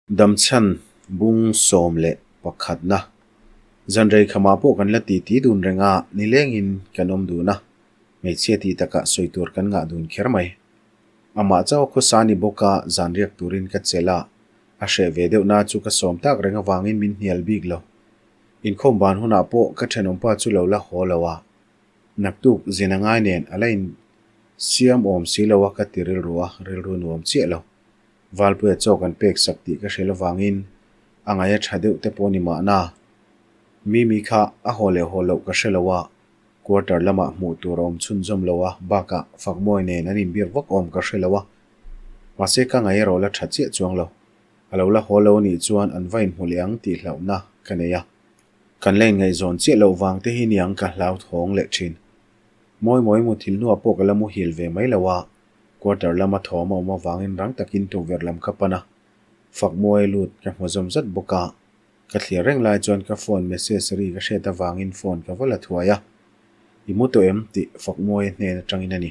Damchhan bung 11 na Zanrei khamah pawh kan la titi dun reng a, nilengin kan awm dun a, hmeichhia tih takah sawi tur kan ngah dun kher mai. Amah chauh a khawsa ni bawk a, zan riak turin ka chelh a, a hreh ve deuh na chu ka sawm tak reng avangin min hnial bik lo. Inkhawm ban hunah pawh ka thenawmpa chu lo la haw lo a, naktuk zin a ngai nen a la in siam awm si lo a ka ti rilru a, rilru nuam chiah lo. Valpuia chaw kan pek sak tih ka hrilh avangin a ngaih a tha deuh te pawh ni mahna. Mimi kha a haw leh haw loh ka hre lo a, quarter lamah hmuh tur a awm chhunzawm lo a, bakah Fakmawi nen an inbiak vak awm ka hre lo a. Mahse ka ngaih erawh la tha chiah chuang lo. A lo la haw lo anih chuan an va inhmu leh ang tih hlauhna ka nei a. Kan la inngaihzawn chiah loh vang te hi niang ka hlauthawng leh thin. Mawi mawi muthilh hnuah pawh ka la muhil ve mai lo a, Quarter lama thawm a awm avangin rang takin tukverh lam ka pan a, Fakmuai lut ka hmu zawm zat bawk a. Ka thlir reng lai chuan ka phone message ri ka hriat avangin phone ka va la thuai a. I mu tawh em? tih Fakmuaia hnen atangin a ni.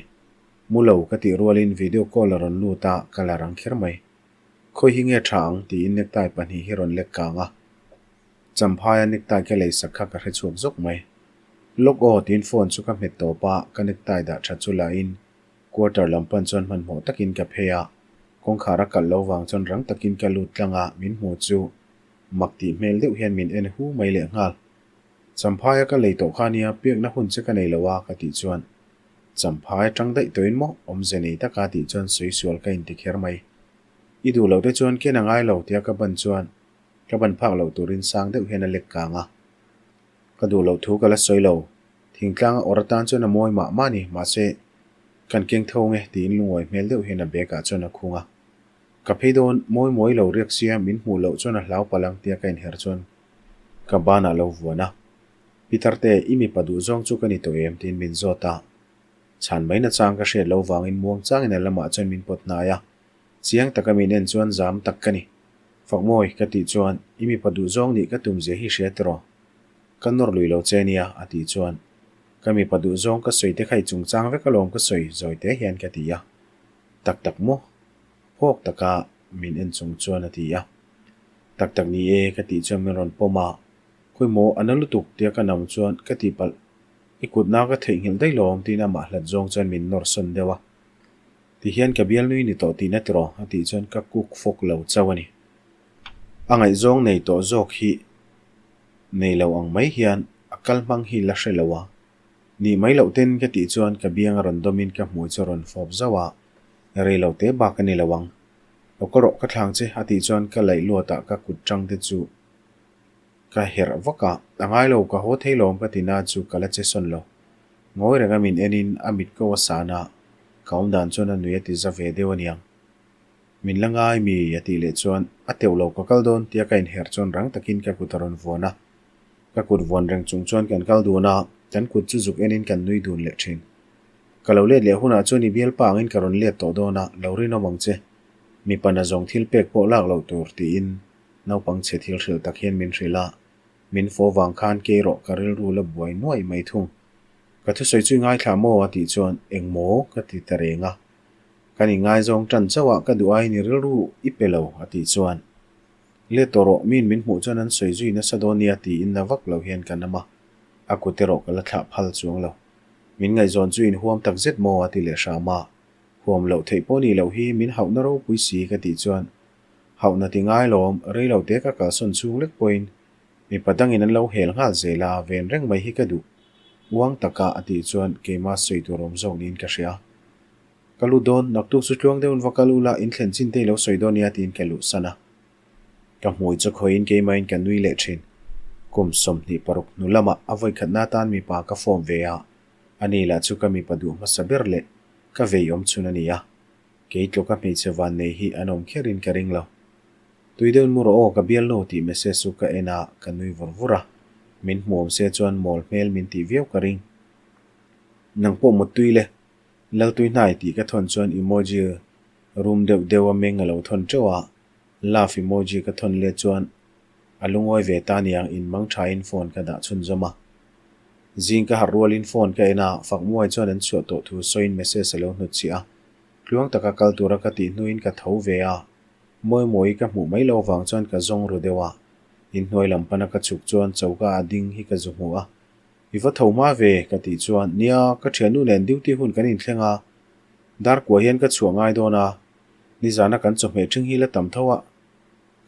Mu lo ka tih rualin video call a rawn lut a, ka la rang kher mai. Khawi hi nge tha ang? tiin necktie pahnih hi rawn lek kang a. Champhaia necktie ka lei sak kha ka hre chhuak zawk mai. Lawk aw tiin phone chu ka hmet tawp a, ka necktie dah tha chu lahin Quarter lam pan chuan hmanhmawh takin ka phei a, kawngkhar a kalh lo vang chuan rang takin ka lut tlang a, min hmu chu mak tih hmel deuh hian min en hu mai leh nghal. Champhaia ka lei tawh kha nia, piakna hun che ka nei lo a, ka tih chuan Champhai atang daih tawhin maw awmze nei taka tih chuan sawi sual ka inti kher mai. I duh loh te chuan ken a ngai lo tia ka ban chuan ka ban phak loh turin sang deuh hian a lek kang a. Ka duh loh thu ka la sawi lo, Thingtlanga awr atan chuan a mawi mah mah a ni, mahse, kan keng tho nge tiin lungawi hmel deuh hian a bag ah chuan a khung a. Ka phei dawn, mawi mawi lo riak sia, min hmuh loh chuan a hlau palh ang tia ka inher chuan ka banah lo vuan a. Peter te, i mipa duh zawng chu ka ni tawh em? tiin min zawt a. Chhan mai nachang ka hriat lo vangin muang changin a lamah chuan min pawt hnai a. Chiang taka min en chuan zam tak ka ni. Fakmawi, ka tih chuan, i mipa duh zawng nih ka tum zia hi hria tiraw? Ka nawr lui lo che nia, a tih chuan, Ka mipa duh zawng ka sawi te kha i chungchang vek alawm ka sawi zawi te hian ka ti a. Tak tak maw? Phawk taka min en chung chuan a ti a. Tak tak ni e, ka tih chuan min rawn pawm a, Khawi maw, a na lutuk tia ka nam chuan ka tih palh, I kutna ka theihnghilh daih lawm tiin amah hlat zawng chuan min nawr sawn deuh a. Ti hian ka bialnui ni tawh tihna tiraw? a tih chuan ka kuk fawk lo chauh a ni. A ngaihzawng nei tawh zawk hi Nei lo ang mai hian a kal hmang hi la hre lo a. Nih mai loh ten ka tih chuan ka biang a rawn dawmin ka hmui chu a rawn fawp zauh a, rei lo te bak a ni lo ang. Lo ka rawh ka thlang che a tih chuan ka laih luatah ka kut tang te chu ka herh vak a, a ngai lo ka haw thei lawm ka ti na chu ka la che sawn lo. Ngawi renga min enin a mit ko a san a, ka awmdan chuan a nui a ti za ve deuh aniang. Min la ngai mi? a tih leh chuan, A teuh lo ka kal dawn tia ka inherh chuan rang takin ka kut a rawn vuan a. Ka kut vuan reng chung chuan kan kal dun a, kan kut chu zuk enin kan nui dun leh thin. Ka lo let leh hunah chuan i bialpa angin ka rawn let tawh dawn a, lo rinawm ang che. Mipa na zawng thil pek pawh lak loh tur tiin naupang chhe thil hrilh tak hian min hrilh a, min fo vang khan kei rawh ka rilru la buai nuai mai thung. Ka thusawi chu i ngaithla maw? a tih chuan, Eng maw? ka ti ta reng a. Kan ingaizawng tan chauh a, ka duh aiin i rilru i pe lo, a tih chuan, Let tawh rawh, miin min hmuh chuan an sawi zui nasa dawn nia tiin na vak lo hian ka nam a, a kut erawh ka la thlah phal chuang lo. Min ngaihzawn chu inhuam tak zet maw a ti leh hram a, huam loh theih pawh nih loh hi min hauhna ropui si ka tih chuan, Hauhna ti ngai lawm, rei lo te ka kalsawn chhung lek pawhin mipa dangin an lo hel nghal zel a, ven reng mai hi ka duh. Uang taka a tih chuan keima sawi tur awm zawk niin ka hria. Ka lut dawn, naktuk chu tluang deuhin va kal ula, in thlen chin te i lo sawi dawn nia tiin ka luh san a. Ka hmui chu khawiin keimahin ka nui leh thin. Kum 26 hnu lamah a vawikhatna atan mipa ka form ve a, ani lah chu ka mipa duh hmasa ber leh ka vei awm chhun a ni a. Kei tluka hmeichhe van nei hi an awm kherin ka ring lo. Tui deuhin mu rawh aw ka bial no tih message chu ka en a, ka nui vur vur a. Min hmu awm se chuan mawl hmel min tih viau ka ring. Nang pawh muttui le. Laltui hnai tih ka thawn chuan emoji rum deuh deuh a meng a lo thawn teuh a, love emoji ka thawn let chuan a lungawi ve ta niang in mang thain phone ka dah chhunzawm a. Zing ka harh rualin phone ka en a, Fakmuai chuan an chhuah tawh thu sawiin message a lo hnutchhiah a, tluang taka kal tura ka tih hnuin ka tho ve a. Mawimawii ka hmuh mai lo avang chuan ka zawng ru deuh a, inhnuai lam pana ka chhuk chuan choka a ding hi ka zu hmu a. I va tho hma ve, ka tih chuan, Nia, ka thiannu nen duty hun kan inthleng a, dar kua hian ka chhuah ngai dawn a, nizana kan chawhmeh ṭhing hi la tam tho a,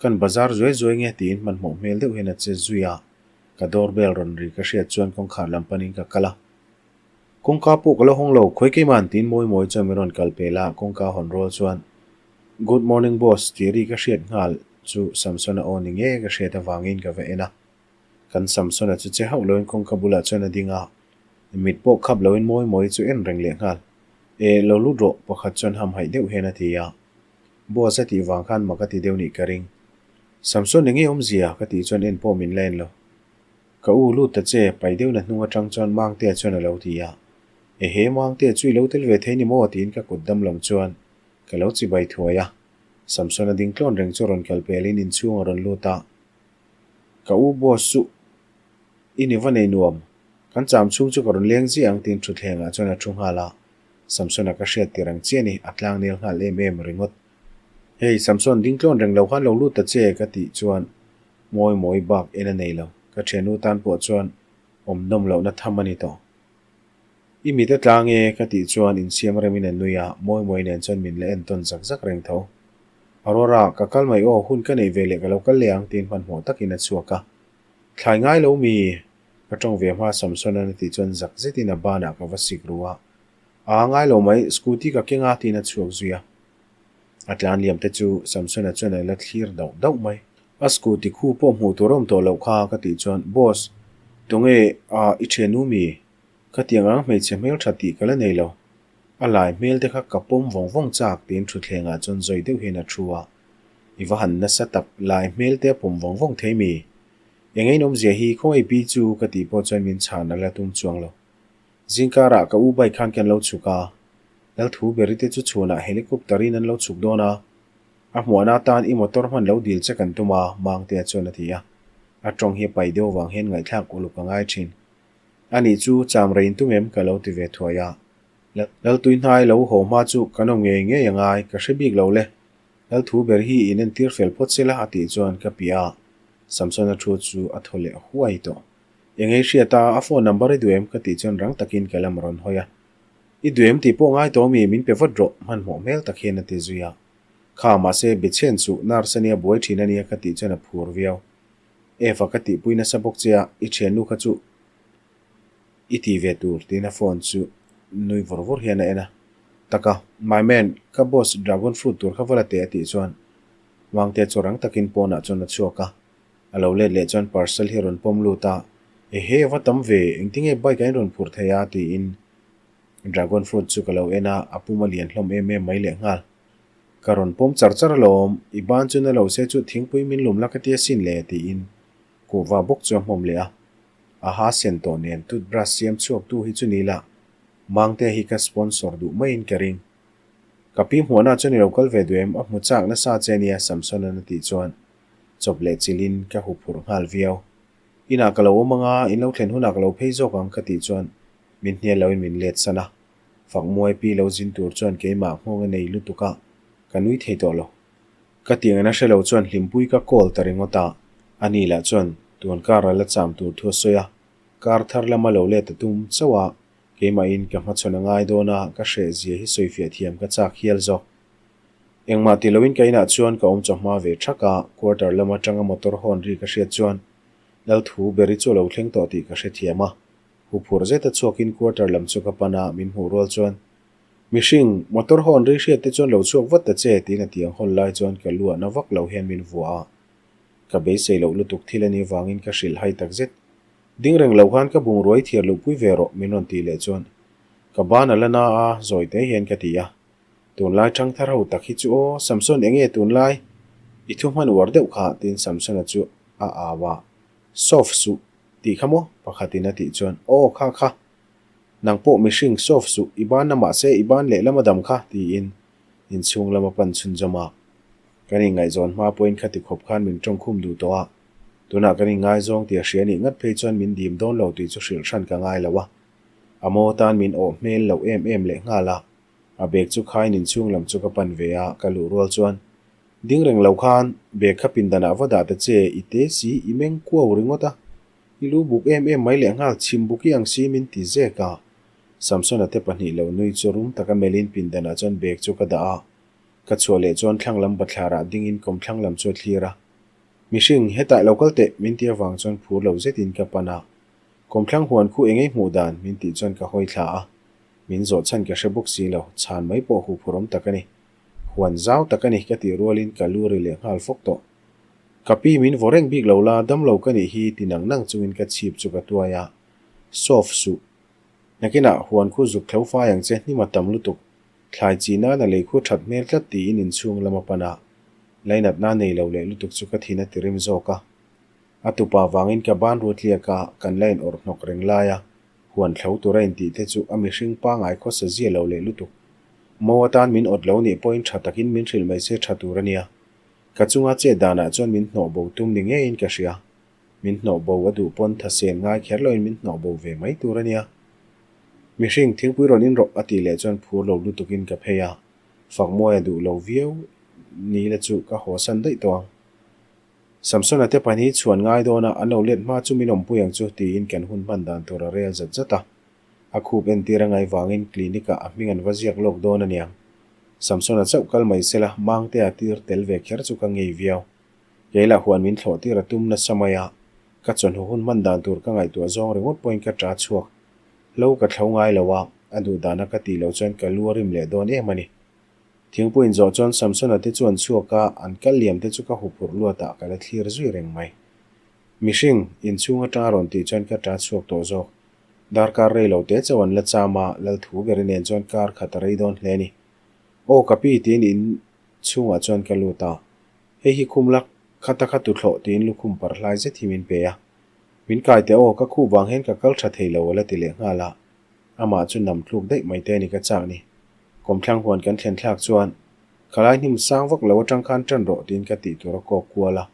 kan bazar zuai zuai nge tiin hmanhmawh hmel deuh hian a che zui a, ka doorbell rawn ri ka hriat chuan kawngkhar lam panin ka kal a. Kawngka pawh ka la hawng lo, khawi keiman tiin mawi mawi chuan min rawn kal pel a, kawngka hawn rual chuan, Good morning boss tih ri ka hriat nghal chu Samsona aw ni nge ka hriat avangin ka va en a. Kan Samsona chu che hauh loin kawngka bulah chuan a ding a, mit pawh khap loin mawi mawi chu en reng leh nghal. E, lo lut rawh, pakhat chuan hamhaih deuh hian a ti a. Boss a tih vang khan mak a ti deuh nih ka ring. Samson enge awmzia? ka tih chuan en pawh min la en lo. Ka u lut ta che, pai deuhna hnung atang chuan Mangtea chuan a lo ti a. Ehe, Mangtea chu i lo tel ve thei ni maw? tiin ka kut dam lam chuan ka lo chibai thuai a. Samson a ding tlawn reng chu rawn kal pelin inchhung a rawn lut a. Ka u boss chu i ni va nei nuam, kan cham chhung chu ka rawn leng ziah ang tiin thutthlengah chuan a thu nghal a. Samson-a ka hriat tir ang chiah a ni, a tlang nel nghal em em ringawt. Hei Samson, ding tlawn reng lo khan lo lut ta che ka tih chuan mawi mawi bak en a nei lo, ka thiannu tan pawh chuan awm nawm lohna tham a ni tawh. I mit a tlang e ka tih chuan insiam remin a nui a, mawi mawi nen chuan min la entawn zak zak reng tho. Aurora, ka kal mai aw, hun ka neih ve leh ka lo kal leh ang tiin hmanhmawh takin a chhuak a. Thlai ngai lo mi? Ka tawng ve hma Samson-a'n a tih chuan zak zetin a banah ka va sik ru a. Aa ngai lo mai, scooty ka keng a tiin a chhuak zui a. A tlan liam te chu Samson-a chuan a la thlir dauh dauh mai. A scooty khu pawh hmuh tur a awm tawh loh kha ka tih chuan, Boss, tunge a i thiannu mi? Khatiang ang hmeichhe hmeltha tih ka la nei lo. A lai hmel te kha ka pawm vawng vawng chak tiin thutthlengah chuan zawi deuh hian a thu a. I va han nasa tak, lai hmel te a pawm vawng vawng thei mi? Eng ein awmzia hi khawngaih pi chu ka tih pawh chuan min chhan a la tum chuang lo. Zingkarah ka u bike khan kan lo chhuk a, Lalthu beri te chu chhunah helicopter in an lo chhuk dawn a, a hmuahna atan i motor hman lo dil che kan tum a, Mangtea chuan a ti a. A tawng hi a pai deuh vang hian ngaihthlak uluk a ngai thin. Anih chu cham rei in tum em ka lo ti ve thuai a. Laltui hnai lo haw hma chu kan awm ngei ngei a ngai, ka hre bik lo le. Lalthu ber hi in entir fel phawt se la a tih chuan ka piah a, Samsona thu chu a thaw leh huai tawh. Eng ei hriat a, a phone number i duh em? ka tih chuan rang takin ka lam rawn hawi a. I duh em tih pawh ngai tawh mi, min pe vat rawh, hmanhmawh hmel tak hian a ti zui a. Kha, mahse, Bechhen suh, nurse ania buai thin ania ka tih chuan a phur viau. Eva ka tihpui nasa bawk che a, i thiannu kha chu i ti ve tur tiin a phone chu nui vawr vawr hian a en a. Taka, my man, ka boss dragon fruit tur kha va la teh a tih chuan Mangte chu rang takin pawnah chuan a chhuak a. A lo let leh chuan parcel hi a rawn pawm lut a, Ehe, va tam ve, engtinge bike ah in rawn phurh thei a? tiin dragon fruit chu ka lo en a, a pum a lian hlawm em em mai lehnghal. Ka rawn pawm char char alawm, i ban chu na lo se chu thingpui min lum la ka ti asin le, tiin kuhva bawk chu a hmawm leh a. A ha sen tawh nen toothbrush siam chhuak tu hi chu ni la, Mangte hi ka sponsor duh maiin ka ring. Ka pi hmuahna chuan i lo kal ve duh em? A hmu chak nasa che nia, Samson-a'n a tih chuan chawp leh chilhin ka hu phurh nghal viau. Inah ka lo awm anga, in lo thlen hunah ka lo phei zawk ang ka tih chuan min hnial loin min let san a. Fakmuai pi lo zin tur chuan keimah nghawng a nei lutuk a, ka nui thei tawh lo. Ka tih ngaihna hre lo chuan hlimpui ka call ta ringawt a, ani lah chuan tun kar a la cham tur thu a sawi a, kar thar lama lo let a tum chauh a, keimahin ka hmachhawn a ngai dawn a, ka hreh zia hi sawifiah thiam ka chak hial zawk. Engmah ti loin ka inah chuan ka awm chawhma ve thak a, quarter lam atanga motor horn ri ka hriat chuan Lalthu beri chu a lo thleng tawh tih ka hrethiam a. Huphurh zeta chhuakin quarter lam chu ka pan a, min hmuh rual chuan, Mihring, motor horn ri hriat te chuan lo chhuak vat ta che, tiin a tiang hawn lai chuan ka luahna vak lo hian min vuah a. Ka beisei loh lutuk thil a nih vangin ka hrilh hai takzet. Ding reng lo khan ka bungruai thiar luhpui ve rawh, min rawn tih leh chuan ka ban a la na a, zawi te hian ka ti a. Tunlai ṭhang thar ho tak hi chu aw, Samson enge tunlai? I thu hman uar deuh kha, tiin Samsona chu a au a. Soft suh. Tih kha maw? Pakhatin a tih chuan, Aw, kha kha. Nang pawh mihring, soft suh, i ban na mahse i ban leh lama dam kha, tiin inchhung lama pan chhunzawm a. Kan inngaihzawn hma pawhin khati khawp khan min tawngkhum duh tawh a. Tunah kan inngaizawng tih a hria nih ngat phei chuan min dim dawn lo tih chu hrilh hran ka ngai lo a. A maw tan min awh hmel loh em em leh nghal a. A bag chu khain inchhung lam chu ka pan ve a, ka luh rual chuan. Ding reng lo khan bag kha pindanah va dah ta che, i te si, i meng kuau ringawt a. I lu buk em em mai leh nghal chhim buk i ang si min ti zek a. Samsona te pahnih lo nui chu rum taka melhin pindanah chuan bag chu ka dah a. Ka chhuah leh chuan thlang lam bathlarah dingin kawmthlang lam chu a thlir a. Mihring, hetah lo kal teh min ti avang chuan phur lo zetin ka pan a. Kawmthlang huan khu engei hmuh dan min tih chuan ka hawi thla a. Min zawh chhan ka hre bawk si lo, chhan mai pawh huphurhawm tak a ni. Huan zau tak a ni ka tih rualin ka lu ri leh nghal fawk tawh. Ka pi min vaw reng bik lo la, damlo ka nih hi ti nang nang chungin ka chhip chu ka tuai a. Soft suh. Nakinah huan khu zuk thlo fai ang che hnim a tam lutuk. Thlai chi nana lei khu that hmel tlat tiin inchhung lam a pan a. Lainatna nei lo leh lutuk chu ka thin a ti rim zawk a. A tupa vangin ka ban ru tliak a, kan la in awrh hnawk reng lai a. Huan thlo tura intih te chu a mihring pangai khawsa zia lo leh lutuk. Mo atan min awt lo nih pawhin tha takin min hrilh mai se tha tur a nia. Ka chunga chet danah chuan min hnawh bo tum ni ngeiin ka hria. Min hnawh bo a duh pawn tha sen ngai kher loin min hnawh bo ve mai tur a nia. Mihring thingpui rawn in rawh a tih leh chuan phur lo lutukin ka phei a. Fakmawi a duh lo viau ni la chu ka haw san daih tawh ang. Samsona te pahnih chhuan ngai dawn a, an lo let hma chu min awmpui ang chu tiin kan hun hman dan tur a rel zat zat a. A khup entir a ngaih vangin clinic ah a hming an va ziak lawk dawn a niang. Samsona chauh kal mai sela Mangtea tir tel ve kher chu ka ngei viau. Keilah huan min thlawh tir a tum nasa mai a, ka chawhnu hun hman dan tur ka ngaihtuah zawng ringawt pawhin ka ṭa chhuak. Hlo ka thlo ngai lo a, a duh dana ka tih loh chuan ka lu a rim leh dawn em a ni. Thingpui inzawh chuan Samsona te chu an chhuak a, an kal liam te chu ka huphurh luatah ka la thlir zui reng mai. Mihring, inchhung atanga rawn tih chuan ka ṭa chhuak tawh zawk. Darkar rei lo te chauh an la cham a, Lalthu beri nen chuan kar khat a rei dawn hle a ni. Aw ka pi tiin in chhungah chuan ka lut a, hei hi khum la khata kha tuthlawh tiin lukhum parh hlai zet hi min pe a. Min kai teh aw, ka khuh vang hian ka kal tha thei lo a la ti leh nghal a. Amah chu nam tluk daih mai te a ni ka chak ni. Kawmthlang huan kan thlen thlak chuan, Khalai hnim sang vak lo atang khan tan rawh tiin ka tih tur a kawk kual a.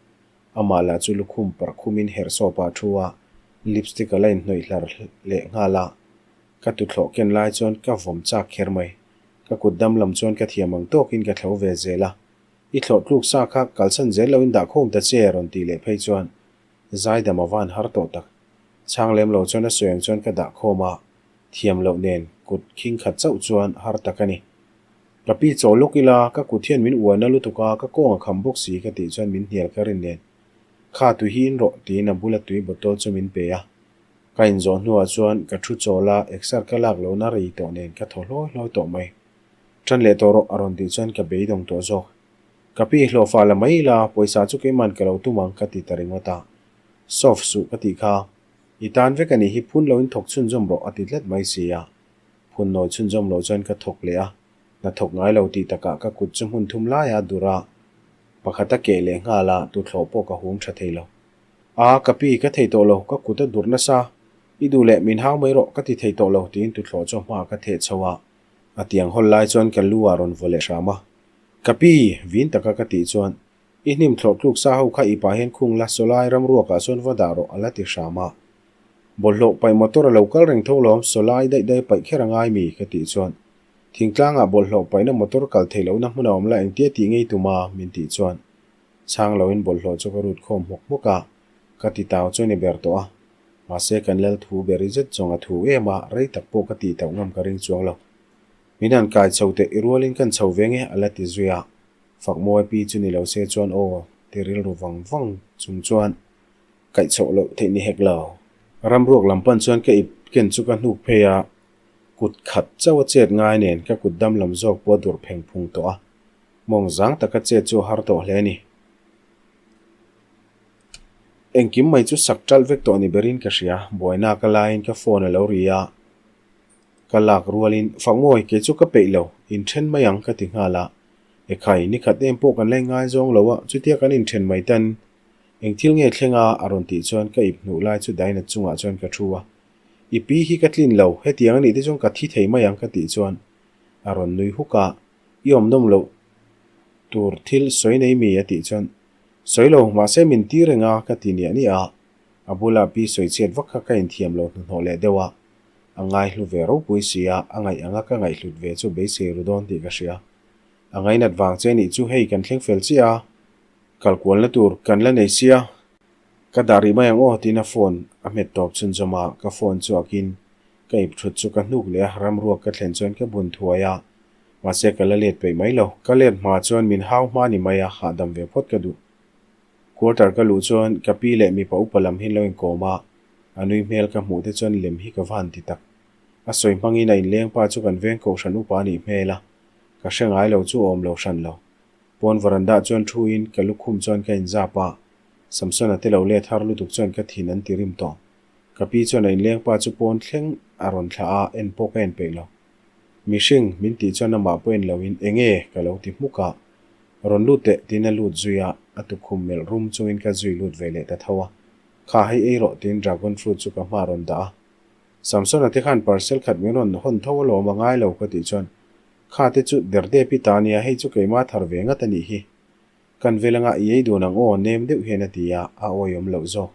Amah lah chu lukhum parh khumin herh sawp ah thu a, lipstick a la inhnawih hlar leh nghal a. Ka tuthlawh ken lai chuan ka vawm chak kher mai. Ka kut dam lam chuan ka thiam ang tawkin ka thlo ve zel a. I thlawh tluk sa kha kalsan zel loin dah khawm ta che rawn tih leh phei chuan zaidam a van har tawh tak. Chhang lem lo chuan a sawi ang chuan ka dah khawm a, thiam loh nen kut khing khat chauh chuan har tak a ni. Ka pi chaw lawk ila, ka kut hian min uaina lutuk a, ka kawng a kham bawk si ka tih chuan min hnial ka rin nen. Kha tui hi in rawh tiin a bula tui bottle chu min pe a. Ka inzawh hnuah chuan ka thu chawl a, exer ka lak lohna rei tawh nen ka thaw hlawi hlawi tawh mai. Tan leh tawh rawh a rawn tih chuan ka beidawng tawh zawk. Ka pi hlawhfa la mai ila, pawisa chu keiman ka lo tum ang ka ti ta ringawt a. Soft suh ka tih kha. I tan vek a nih hi phun loin thawk chhunzawm rawh a ti tlat mai si a. Phun nawi chhunzawm loh chuan ka thawk leh a, hna thawk ngai lo tih takah ka kut chu hmun thum laia dur a, pakhat a keh leh nghal a, tuthlawh pawh ka hum tha thei lo. A, ka pi, ka thei tawh lo, ka kut a dur nasa. I duh leh min hau mai rawh, ka ti thei tawh lo tiin tuthlawh chu hmaah ka theh chho a. A tiang hawl lai chuan ka lu ah rawn vaw leh hram a. Ka pi, vin taka ka tih chuan, I hnim thlawh tluk sa ho kha i pah hian khung la, sawlai ramruakah sawn va dah rawh a la ti hram a. Bawlhhlawh paih motor a lo kal reng tho lawm, sawlai daih daih paih kher a ngai mi? ka tih chuan, Thingtlangah bawlhhlawh paihna motor kal theih lohna hmun a awm la engtia tih ngei tum a? min tih chuan, chhang loin bawlhhlawh chu ka rut khawm hmawk hmawk a, ka ti tau chu a ni ber tawh a. Mahse kan lal thu ber i zet zawng a thu em a, rei tak pawh ka tih tauh ngam ka ring chuang lo. Min han kai chho teh i rualin kan chho ve nge a la ti zui a. Fakmawi pi chu ni lo se chuan aw ti rilru vang vang chung chuan kaih chhoh loh theih ni hek lo. Ramruak lam pan chuan ka ip ken chu ka hnuk phei a, kut khat chauh a chet ngai nen ka kut dam lam zawk pawh a dur pheng phung tawh a, mawng zang taka chet chu a har tawh hle a ni. Engkim mai chu sak ṭalh vek tawh ni berin ka hria, buaina ka laiin ka phone a lo ri a, ka lak rualin Fakmawi kei chu ka peih lo, inṭhen mai ang ka ti nghal a. Ekhai, ni khat em pawh kan la ingai zawng lo a, chutia kan inṭhen mai tan eng thil nge thleng a? a rawn tih chuan ka ip hnuh lai chu Daina chungah chuan ka thu a. I pi hi ka tlin lo, hetiang a nih te chuan ka thi thei mai ang ka tih chuan a rawn nui huk a, I awm nawm loh tur thil sawi nei mi? a tih chuan Sawi lo, mahse min ti reng a ka ti niah niah a, a bula pi sawi chhiat vak kha ka inthiam lo hnuhnawh leh deuh a, a ngaihlu ve ropui si a, a ngaih anga ka ngaihhlut ve chu beisei ru dawn tih ka hria. A ngainat vang che nih chu hei kan thleng fel chiah a, kal kualna tur kan la nei sia. Ka dah rih mai ang aw tiin a phone a hmet tawp chhunzawm a, ka phone chu akin ka ip thut chu ka hnuk leh a, ramruak ka thlen chuan ka bun thuai a, mahse ka la let peih mai lo. Ka let hma chuan min hau hma ni mai a, hahdam ve phawt ka duh. Quarter ka luh chuan ka pi leh mipa upa lam hi an lo inkawm a, a nui hmel ka hmuh te chuan lem hi ka va han ti tak. A sawi hmangin a inleng pa chu kan veng kohhran upa a nih hmel a, ka hre ngai lo chu a awm lo hran lo. Pawn veranda chuan thu in ka lukhum chuan ka inzap a, Samsona te lo let har lutuk chuan ka thin an ti rim tawh. Ka pi chuan a inleng pa chu pawn thleng a rawn thlah a, en pawh ka en peih lo. Mihring, min tih chuan amah pawh en lo in enge ka lo ti hmuk a. Rawn lut teh tiin a lut zui a, a tukhum melh rum chungin ka zui lut ve leh ta tho a. Kha hei ei rawh tiin dragon fruit chu ka hma rawn dah a. Samsona te khan parcel khat min rawn hawn tho alawm a ngai lo ka tih chuan Kha te chu derdep i ta nia hei chu keimah thar ve ngat a nih hi. Kan vel anga i ei dun ang aw nem deuh hian a ti a, a awihawm loh zawk.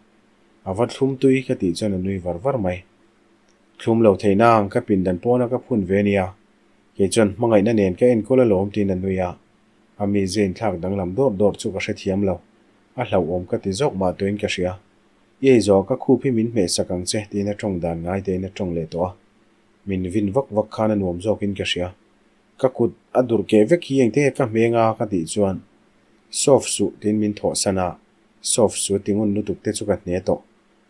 A va thlum tui ka tih chuan a nui var var mai. Thlum lo thei nang ka pindan pawna ka phun ve nia. Kei chuan hmangaihna nen ka enkawl alawm tiin a nui a. A mizia inthlak danglam dawr dawr chu ka hrethiam lo. A hlauhawm ka ti zawk mah tuin ka hria. I ei zawh ka khup hi min hmehsak ang che tiin a tawng dan ngai tein a tawng leh tawh a. Min vin vak vak khan a nuam zawkin ka hria. Ka kut a durh keh vek hi engte nge ka hmeng a ka tih chuan Soft suh tiin min thawh san a, soft su ti ngun lutuk te chu ka hne tawh.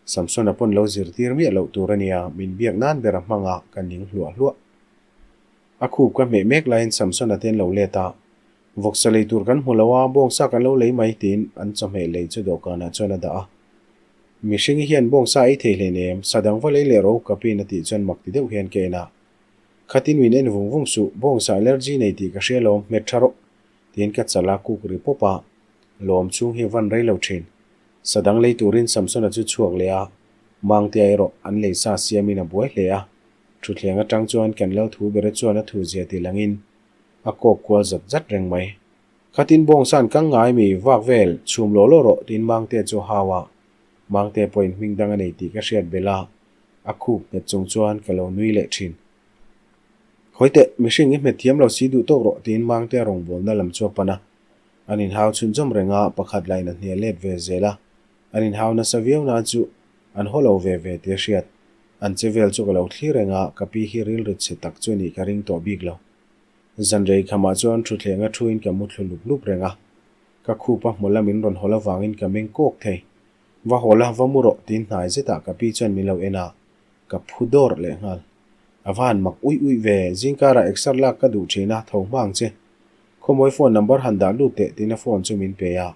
Samsona pawn lo zirtir miah loh tur a nia, min biak nan ber a hmang a, ka ning hluah hluah. A khup ka hmeh mek laiin Samsona te an lo let a, Vawksa lei tur kan hmu lo a, bawngsa kan lo lei mai tiin an chawhmeh lei chu dawhkanah chuan a dah a. Mihring hian bawngsa ei thei hlein em, sa dang va lei leh ro ka pin a tih chuan mak ti deuh hian ka en a. Khatin min en vung vung suh, bawngsa allergy nei tih ka hria lawm, hmet tha rawh tiin ka chal a kuk ri pawp a, lawm chhung hi van rei lo thin. Sa dang lei turin Samsona chu chhuak leh a, Mangtea erawh an lei sa siamin a buai hle a. Thutthleng atang chuan kan lal thu bera chuan a thu zia ti langin a kawk kual zat zat reng mai. Khatin bawngsa an kang ngai mi vak vel chhum law law rawh tiin Mangtea chu a hau a. Mangtea pawhin hming dang a nei tih ka hriat belh a, a khup nghet chung chuan ka lo nui leh thin. Hawi teh, mihring i hmet thiam lo si duh tawk rawh tiin Mangtea rawngbawlna lam chu a pan a. An inhau chhunzawm reng a, pakhat lain a hnial let ve zel a. An inhau nasa viau nan chu an haw lo ve ve tih a hriat. An che vel chu ka lo thlir reng a, ka pi hi rilru chhe tak chu nih ka ring tawh bik lo. Zan rei khamah chuan thutthleng a thuin ka mu thlu lup lup reng a. Ka khup a hmul a min rawn hawl avangin ka meng kawk thei. Va haw la, va mu rawh tiin hnai zetah ka pi chuan min lo en a, ka phu dawr leh nghal. A va han mak uih uih ve, zingkarah exer lak ka duh thin a, tho hma ang che. Khawmawi phone number han dah lut teh tiin a phone chu min pe a,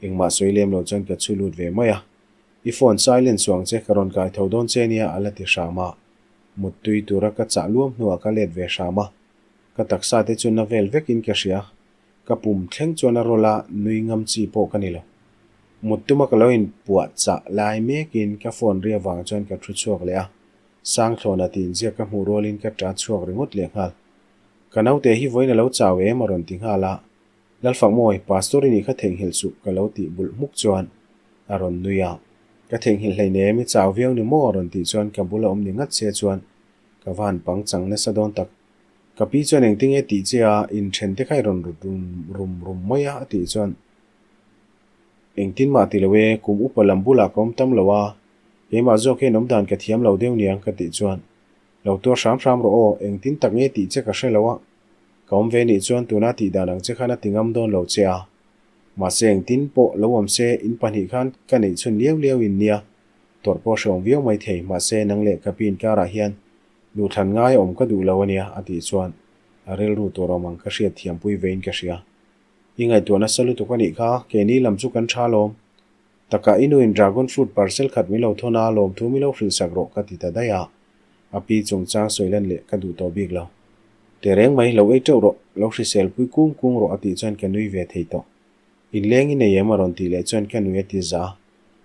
engmah sawi lem lo chuan ka chhu lut ve mai a. I phone silent suang che, ka rawn kai tho dawn che nia a la ti hram a. Muttui tura ka chah luam hnuah ka let ve hram a, ka taksa te chu na vel vekin ka hria. Ka pum thleng chuan a rawl a, nui ngam chi pawh ka ni lo. Mut tuma ka lo inpuah chah lai mekin ka phone ri avang chuan ka thu chhuak leh a, Sangthlawna tih inziak ka hmuh rualin ka ṭah chhuak ringawt leh nghal. Ka naute hi vawiin a lo chau em a rawn ti nghal a, Lalfakmawi, Pastor i nih kha theihnghilh suh ka lo tih bulh hmuk chuan a rawn nui a. Ka theihnghilh hleinem i chau viau ni maw a rawn tih chuan ka bula awm ni ngat che chuan ka va han pang chang nasa dawn tak. Ka pi chuan engtinge tih che a, inthen te kha i rawn rut rum rum rum mai a a tih chuan engtin mah ti lo e, kum upa lam bulah ka awm tam lo a, keimah zawk hian awmdan ka thiam lo deuh niang ka tih chuan lo tuar hram hram rawh aw, engtin tak nge tih che ka hre lo a, ka awm ve nih chuan tuna tih dan ang che khan a ti ngam dawn lo che a, mahse engtin pawh lo awm se in pahnih khan ka neih chhun liau liau in nia, tawrh pawh hreawm viau mai thei, mahse nang leh ka pi inkarah hian Duhthlan ngai awm ka duh lo a nia, a tih chuan a rilru tur awm ang ka hriat thiampui vein ka hria. I ngaihtuah nasa lutuk a nih kha, keini lam chu kan tha lawm. Takah i nuin dragon fruit parcel khat min lo thawn a, lawmthu min lo hrilh sak rawh ka ti ta daih a. A pi chungchang sawi lan leh ka duh tawh bik lo. Tehreng mai, lo ei teuh rawh, lo hrisel pui kung kung rawh a tih chuan ka nui ve thei tawh. Inleng i nei em a rawn tih leh chuan ka nui a ti za.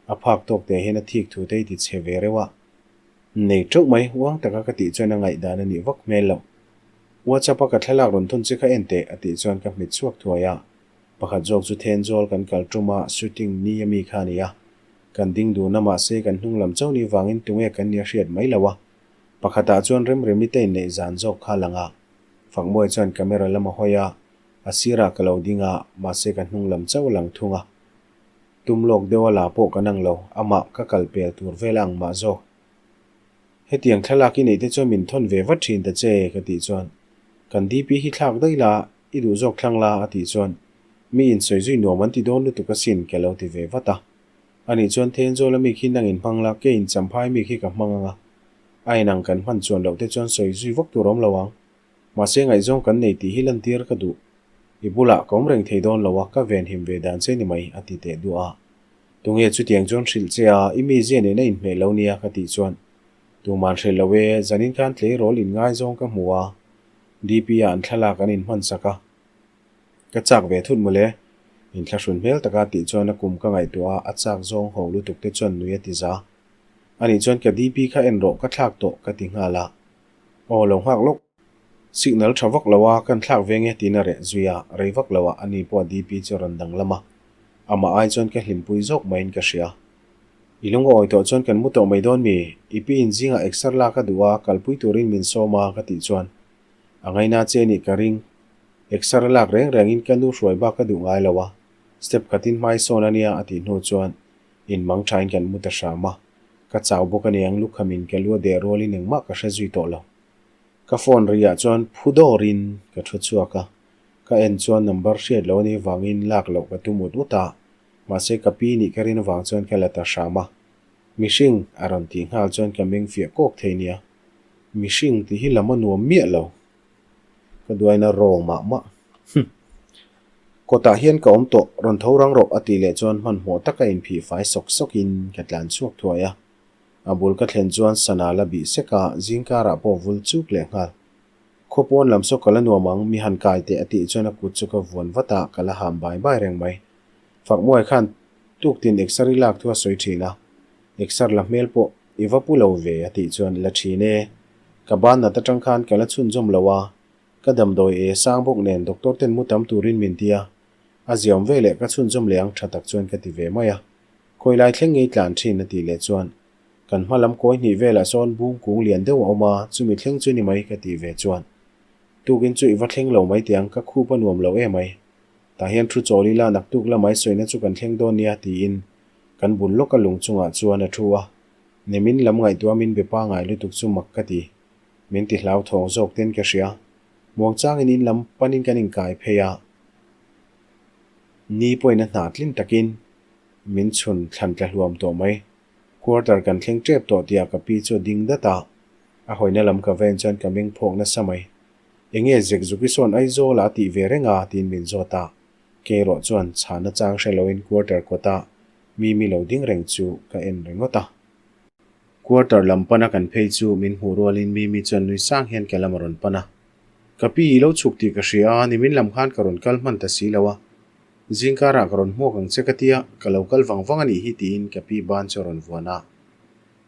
A phak tawk teh hian a thik thu te i ti chhe ve reuh a. Nei teuh mai, uang taka ka tih chuan a ngaihdan a nih vak hmel loh. WhatsApp a ka thlalak rawn thawn che kha en teh a tih chuan ka hmet chhuak thuai a. Pakhat zawk chu Thenzawl kan kal tum a, shooting ni a mi kha a ni a. Kan ding dun a mahse kan hnung lam chauh ni vangin tunge kan nia hriat mai lo a. Pakhatah chuan Remremi te inneih zan zawk kha a lang a. Fakmawi chuan camera lam a hawi a. A sirah ka lo ding a, mahse ka hnung lam chauh a lang thung a. Tum lawk deuh a la pawh kan ang lo, amah ka kal pel tur vel a ang mah zawk. Hetiang thlalak i neih te chuan min thawn ve vat thin ta che, ka tih chuan, Kan DP hi thlak daih la, i duh zawk thlang la, a tih chuan, Mi insawi zui nuam an ti dawn lutuk asin, ka lo ti ve vat a. Anih chuan Thenzawl a mi khi nang in hmang la, kei in Champhai mi khi ka hmang ang a. A inang kan hman chuan loh te chuan sawi zui vak tur awm lo ang. Mahse ngaihzawng kan nei tih hi lantir ka duh. I bulah ka awm reng thei dawn lo a, ka venhim ve dan che ni mai, a ti teh duah a. Tunge chutiang chuan hrilh che a, i mizia nen a inhmeh lo nia ka tih chuan tuman hrilh lo e, zanin khan tleirawl inngaizawng ka hmu a, DP-ah an thlalak an inhman sak a. Ka chak ve thut mawle. Inthlahrun hmel taka tih chuan a kum ka ngaihtuah a, a chak zawng ho lutuk te chuan nui a ti za. Anih chuan ka DP kha en rawh ka thlak tawh ka ti nghal a. Aw lo nghak lawk. Signal tha vak lo a, kan thlak ve nge tiin a reh zui a, rei vak lo ah ani pawh DP chu a rawn danglam a. Amah ai chuan ka hlimpui zawk maiin ka hria. I lung a awi tawh chuan kan mu tawh mai dawn mi? I pi in zingah exer lak a duh a, kalpui turin min sawm a ka tih chuan a ngaina che nih ka ring. Exer a lak reng rengin ka nu hruai bak ka duh ngai lo a, step khatin hmai sawn a nia a tih hnu chuan in mang thain kan mu ta hram a. Ka chau bawk a niang lukhamin ka lu a deh rualin engmah ka hre zui tawh lo. Ka phone riah chuan phu dawrin ka thu chhuak a, ka en chuan number hriat lo anih vangin lak loh ka tum ut ut a, mahse ka pi nih ka rin avang chuan ka la ta hram a. Mihring a rawn tih nghal chuan ka meng fiah kawk thei nia. Mihring tih hi lam a nuam miah lo. Ka duaina rawng mah mah. Hum. Kawtah hian ka awm tawh, rawn tho rang rawh a tih leh chuan hmanhmawh taka inphih fai sawk sawkin ka tlan chhuak thuai a. A bul ka thlen chuan sana la bih sek a, zingkarah pawh vul chuk leh nghal. Khaw pawn lam saw ka la nuam ang, mi han kai teh a tih chuan a kut chu ka vuan vat a, ka la ham bai bai reng mai. Fakmuai khan tuktin exer i lak thu a sawi thin a, exer la hmel pawh i va pu lo ve a tih chuan la thin e. Ka ban nat atang khan ka la chhunzawm lo a, ka damdawi e sang bawk nen doctor ten mu tam turin min ti a, a ziaawm ve leh ka chhunzawm leh ang tha tak chuan ka ti ve mai a. Khawi lai thleng ngei tlan thin a tih leh chuan kan hma lam kawi hnih velah sawn bung kung lian deuh a awm a, chumi thleng chu ni mai ka tih ve chuan tukin chu i va thleng lo mai teh ang ka khup a nuam lo em ai. Tah hian thu chawl ila naktuk lamai sawina chu kan thleng dawn nia tiin kan bul lawka lung chungah chuan a thu a, Nemin lam ngaihtuah min be pangai lutuk chu mak ka ti. Min ti hlauthawng zawk ten ka hria. Muangchangin in lam panin kan inkai phei a, ni pawhin a hna tlin takin min chhun thlan tla hluam tawh mai. Quarter kan thleng tep tawh tihah ka pi chu a ding dat a, a hawina lam ka va en chuan ka meng phawk nasa mai. Enge Zekzuki sawn Aizawl ah a tih ve reng a? tiin min zawt a. Kei erawh chuan chhana chang hre loin quarter kawta Mimi lo ding reng chu ka en ringawt a. Quarter lam pana kan phei chu min hmuh rualin Mimi chuan nui sang hian ke lam a rawn pan a. Ka pi i lo chhuk tih ka hria a, nimin lam khan ka rawn kal hman ta si lo a. Zingkarah ka rawn hmuak ang che ka tia, ka lo kal vang vang a nih hi tiin ka pi ban chu a rawn vuan a.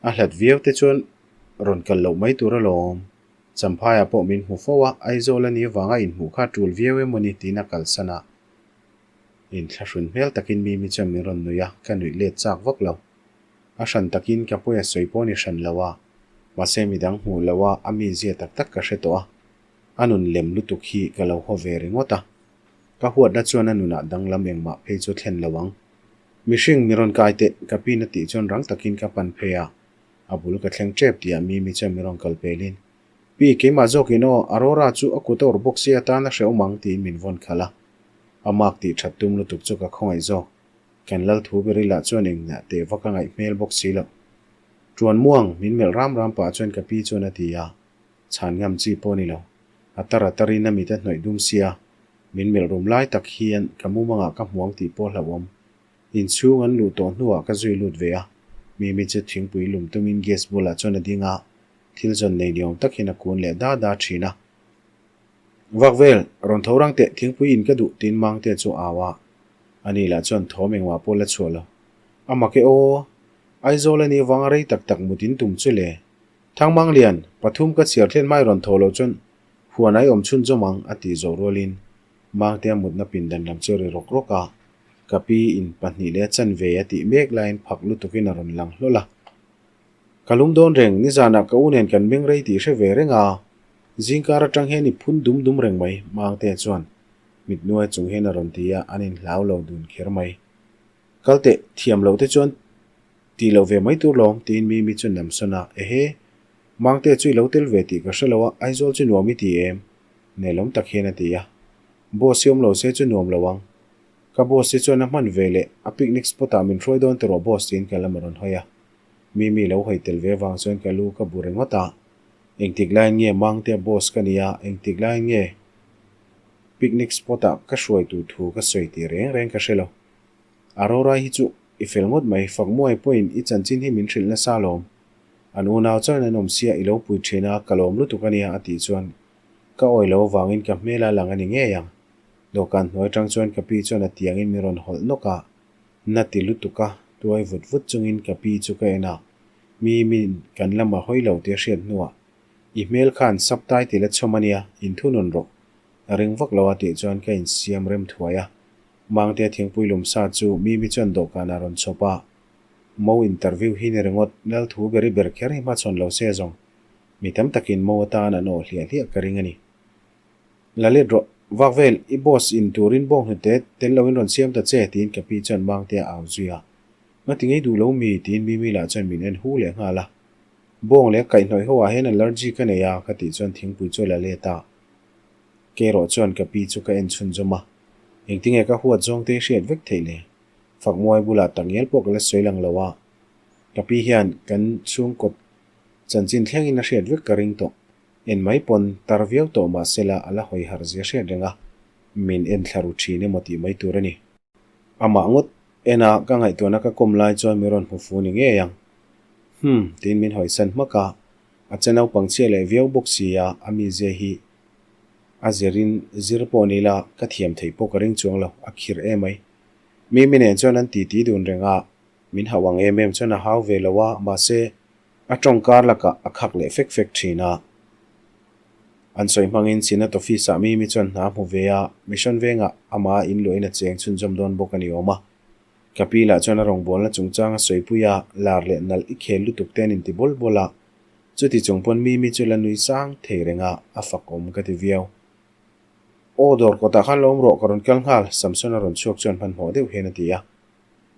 A hlat viau te chuan rawn kal loh mai tur alawm. Champhaiah pawh min hmu fo a, Aizawl a nih avanga inhmuh kha tul viau emaw ni tiin a kalsan a. Inthlahrun hmel takin Mimi chuan min rawn nuih a, ka nuih let chak vak lo. A hran takin ka pawi a sawi pawh a ni hran lo a, mahse midang hmuh loh a a mizia tak tak ka hre tawh a, a nun lem lutuk hi ka lo haw ve ringawt a. Ka huatna chuan a nunah danglam engmah phei chu thlen lo ang. Mihring mi rawn kai teh, ka pin a tih chuan rang takin ka pan phei a, a bul ka thleng tep tihah Mimi chuan mi rawn kal pelin, Pi, keimah zawkin aw, Aurora chu a kut a awrh bawk sia tan a hrehawm ang tiin min vawn khalh a. A mark tih that tum lutuk chu ka khawngaih zawk. Kan lal thu ber ila chuan engah teh vak a ngaih hmel bawk si loh. Tuan muang, min melh ram ram pah chuan ka pi chuan a ti a, chhan ngam chi pawh a ni lo. A tar a tarin a mit a hnawih dum sia, min melh rum lai tak hian ka mumangah ka hmuang tih pawh hlauhawm. Inchhung an luh tawh hnuah ka zui lut ve a, Mimi chu thingpui lum tumin gas bulah chuan a ding a, thil zawn nei niawm tak hian a kun leh da da thin a. Vak vel, rawn tho rang teh, thingpui in ka duh tiin Mangtea chu a au a. Ani lah chuan thawm engmah pawh la chhuah lo. A mak e aw! Aizawl a nih avanga rei tak tak mut in tum chu le. Thangmang lian, pathum ka chhiar thlen hmai rawn tho loh chuan huan ai awm chhun zawm ang a tih zawh rualin Mangtea mutna pindan lam chu a ri rawk rawk a. Ka pi in pahnih leh a chanve a tih mek laiin phak lutukin a rawn lang hlawl a. Ka lum dawn reng, nizanah ka u nen kan meng rei tih hre ve reng a, zingkar atang hian i phun dum dum reng mai, Mangtea chuan. Mit nuai chung hian a rawn ti a, an inhlau lo dun kher mai. Kal teh, thiam loh te chuan tih loh ve mai tur lawm, tiin Mimi chuan nam sawn a, Ehe, Mangte chu i lo tel ve tih ka hre lo a, Aizawl chu nuam i ti em? Nelawm tak hian a ti a. Boss hi awm lo se chu nuam lo ang. Ka boss hi chuan a hman ve leh a picnic spot ah min hruai dawn tawh boss tiin ka lam a rawn hawi a. Mimi lo hawi tel ve vang chuan ka lu ka bu ringawt a. Engtik laiin nge Mangtea boss ka nia, engtik laiin nge picnic spot ah ka hruai tur thu ka sawi tih reng reng ka hre lo. A rorai hi chu i fel ngawt mai, Fakmuai pawhin i chanchin hi min hrilh nasa alawm. An unau chuan an awm sia i lo pui thin a, ka lawm lutuk a nia a tih chuan ka awi lo avangin ka hmel a lang a ni ngei ang. Dawhkan hnuai atang chuan ka pi chuan a tiangin min rawn hawlh nawk a, na ti lutuk a, tuai vut vut chungin ka pi chu ka en a, mi min kan lam a hawi lo tih a hriat hnuah, I hmel khan subtitle a chhawm a nia, inthunun rawh. A ring vak lo a tih chuan ka insiam rem thuai a. Mangtea thingpui lum sa chu Mimi chuan dawhkanah a rawn chhawp a, Mo interview hi ni ringawt, Lal thu beri ber kher hi hmachhawn lo se zawng. Mi tam takin Mo atan an awh hliah hliah ka ring a ni. La let rawh, vak vel, i boss in turin bawng hnute tel loin rawn siam ta che, tiin ka pi chuan Mangtea a au zui a. Ngati ngei duh lo mi? tiin Mimi lah chuan min en hu leh nghal a. Bawng leh kaihhnawih ho ah hian allergy ka nei a, ka tih chuan thingpui chu a la let a. Kei erawh chuan ka pi chu ka en chhunzawm a. Engtinge ka huat zawng te hriat vek theih le? Fakmuai bulah takngial pawh ka la sawi lang lo a. Ka pi hian kan chhungkaw chanchin thlengin a hriat vek ka ring tawh. En mai pawn tar viau tawh mah sela a la hawi harh zia hriat reng a, min en thla ru thin emaw tih mai tur a ni. Amah ngawt en a ka ngaihtuahna ka kawm lai chuan min rawn hmu fu ni ngei ang. Hum, tiin min hawisan hmak a, a che naupang chhiah leh viau bawk si a, a mizia hi a zirin zir pawh ni la ka thiam theih pawh ka ring chuang lo, a khirh emai. Mimi nen chuan an titi dun reng a, min hauh ang em em chuan a hau ve lo a, mahse, A tawng kar lakah a khak leh fek fek thin a. An sawi hmangin Synod Office ah Mimi chuan hna a hmu ve a, Mission vengah amah in luahin a cheng chhunzawm dawn bawk a ni awm a. Ka pi lah chuan a rawngbawlna chungchang a sawipui a, lar leh nalh i khel lutuk te an inti bawl bawl a. Chuti chung pawn Mimi chu la nui sang thei reng a, a fak awm ka ti viau. Aw dawr kawtah khan lo awm rawh ka rawn kal nghal, Samson a rawn chhuak chuan hmanhmawh deuh hian a ti a.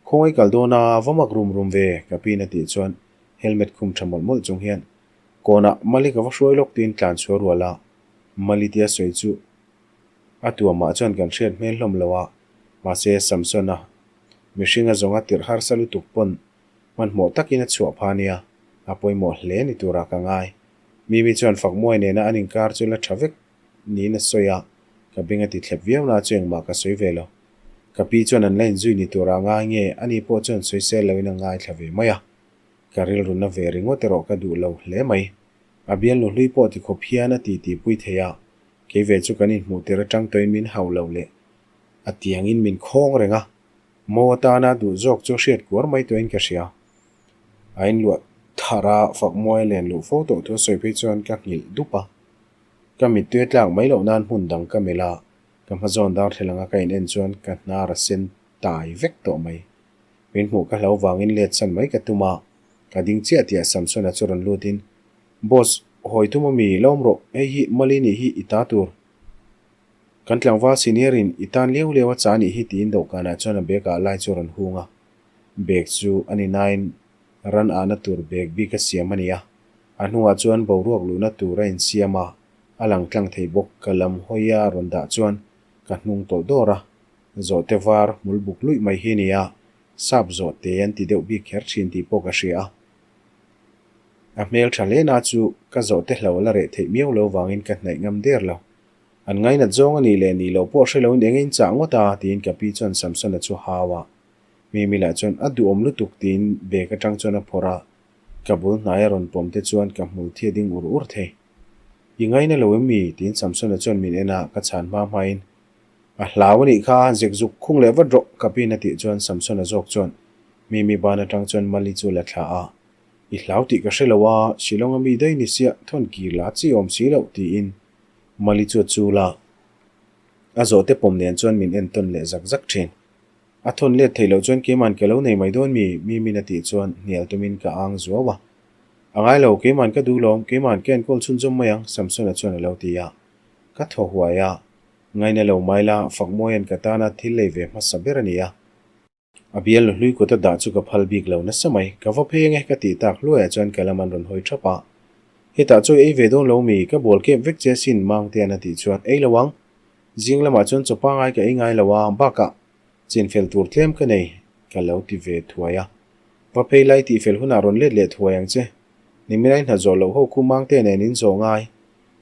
Khawngaih kal dawn a, va mak rum rum ve, ka piin a tih chuan helmet khum tha mawlh mawlh chung hian kawnah Mali ka va hruai lawk tiin tlan chhuah rual a, Mali tia sawi chu a tuamah chuan kan hriat hmel hlawm lo a, mahse Samson-a mihring a zawnga tirh harsa lutuk pawn hmanhmawh takin a chhuah pha nia, a pawimawh hle ni turah ka ngai. Mimi chuan Fakmuai nena an inkar chu la tha vek niin a sawi a, ka beng a ti thlep viau na chu engmah ka sawi ve lo. Ka pi chuan an la inzui ni tur a ngai nge, ani pawh chuan sawisel loin a ngaithla ve mai a. Ka rilru na ve ringawt erawh ka duh lo hle mai. A bialnu hlui pawh ti khawp hian a titi pui thei a, kei ve chu kan inhmuh tir atang tawhin min hauh lo leh a tiangin min khawng reng a, mo atana duh zawk chu hriat kuar mai tawhin ka hria. A inluah thar a, fakmuai len luh fo tawh thu a sawi phei chuan ka nghilh dup a. Ka mittui a tlak mai loh nan hmun dang ka melh a, Ka hmazawn darthlalanga anga ka in en chuan ka hnar a sen tai vek tawh mai. Min hmuh ka hlo vangin let san mai ka tum a, ka ding chiah tih ah Samsona chu rawn lut in, Boss, hawi tum ami, lawm rawh, hei hi Mali nih hi i ta tur. Kan tlangval senior in i tan liau liau a cha nih hi tiin dawhkanah chuan a bag ah lai chu a rawn hung a. Bag chu a ni nain ran ahna tur bag bik a siam a ni a, a hnungah chuan boruak luhna tur a insiam a, A lang tlang thei bawk. Ka lam hawi a rawn dah chuan ka hnung tawlh dawr a, zawhte var hmul buk luih mai hi nia, sap zawhte an ti deuh bik kher thin tih pawh ka hria a. A hmel tha hle na chu ka zawhte hlo la reh theih miau lo vangin ka hnaih ngam der lo. An ngainat zawng a nih leh nih loh pawh hre loin eng in chah ngawt a tiin ka pi chuan Samsona chu hau a. Mimi lah chuan a duhawm lutuk tiin bag atang chuan a phawrh a, ka bul hnai a rawn pawm te chuan ka hmul thi a ding ur ur thei. I ngaina lo em mi? tiin Samsona chuan min en a, ka chhan hma hmain, A hlau a nih kha, zek zuk khung leh vat rawh, ka pin a tih chuan Samsona zawk chuan Mimi ban atang chuan Mali chu la thla a, I hlau tih ka hre lo a, Shillong a mi daih ni sia, thawn kir la chi awm si loh, tiin Mali chu a chul a, a zawhte pawm nen chuan min en tawn leh zak zak thin. A thawn let theih loh chuan keiman ka lo nei mai dawn mi? Mimi'n a tih chuan hnial tumin ka ang zuau a. A ngai lo, keiman ka duh lawm, keiman ka enkawl chhunzawm mai ang, Samsona chuan a lo ti a. Ka thaw huai a. Ngaina lo mai la, Fakmawia'n ka tana thil lei ve hmasa ber a ni a. A bialnu hlui kut a dah chu ka phal bik lo nasa mai. Ka va phei ange ka tih tak hluaiah chuan ka lam an rawn hawi thap a. Hetah chawi ei ve dawn lo mi, ka bual kep vek che asin Mangtea'n a tih chuan ei lo ang. Zing lamah chuan chaw pangai ka ei ngai lo a, bakah chinfel tur tlem ka nei ka lo ti ve thuai a. Va phei lai tihfel hunah rawn let leh thuai ang che. Nimilai hna zawh loh ho khu Mangtea nen in zawh ngai.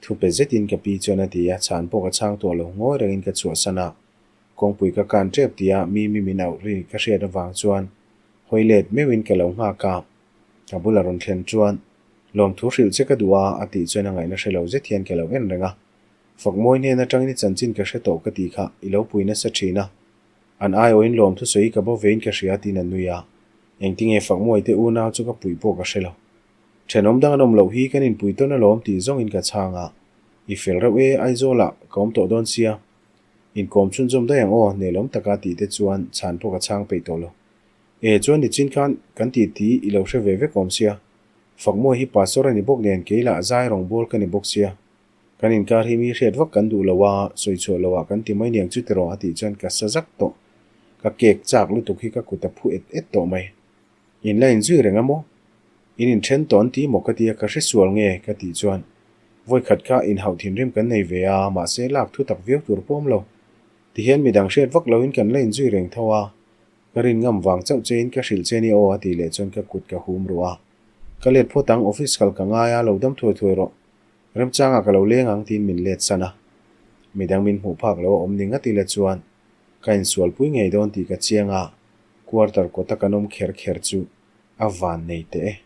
Thupe zetin ka pi chuan a ti a, chhan pawh ka chhang tawh lo, ngawi rengin ka chhuahsan a. Kawngpui ka kan tep tia Mimi min auh ri ka hriat avang chuan hawi let meuhin ka lo nghak a. Ka bula rawn thlen chuan, Lawmthu hrilh che ka duh a, a tih chuan a ngaihna hre lo zet hian ka lo en reng a. Fakmawi hnen atangin i chanchin ka hre tawh ka tih kha i lo pui nasa thin a. An aiawhin lawmthu sawi ka bo vein ka hria tiin a nui a. Engtinge Fakmawi te unau chu ka puih pawh ka hre lo. Thenawm dang an awm loh hi kan inpui tawn alawm tih zawngin ka chhang a. I fel reuh e, Aizawlah ka awm tawh dawn sia. Inkawm chhunzawm daih ang aw, nelawm taka tih te chuan chhan pawh ka chhang peih tawh lo. E, chuan nichin khan kan tih tih i lo hre ve vek awm sia. Fakmawi hi pastor a ni bawk nen kei lah zai rawngbâwl ka ni bawk sia. Kan inkar hi mi hriat vak kan duh lo a, sawi chhuah lo ah kan ti mai niang chu tiraw a tih chuan ka sa zak tawh. Ka kek chak lutuk hi ka kut a phu et et tawh mai. In la inzui reng a maw? In inthen tawh an ti maw ka tia ka hre sual nge ka tih chuan vawi khat kha inhauh thinrim kan nei ve a, mahse lak thu tak viau tur pawh awm lo. Tihian midang hriat vak loin kan la inzui reng tho a, ka rin ngam vang chauh chein ka hrilh che nia aw a tih leh chuan ka kut ka hum ruh a. Ka let phawt ang, office kal ka ngai a, lo dam thuai thuai rawh. Remchangah ka lo leng ang tiin min let san a. Midang min hmuh phak lo a awm ni ngat ila chuan ka insualpui ngei dawn tih ka chiang a, quarter kawta kan awm kher kher chu a van nei teh e.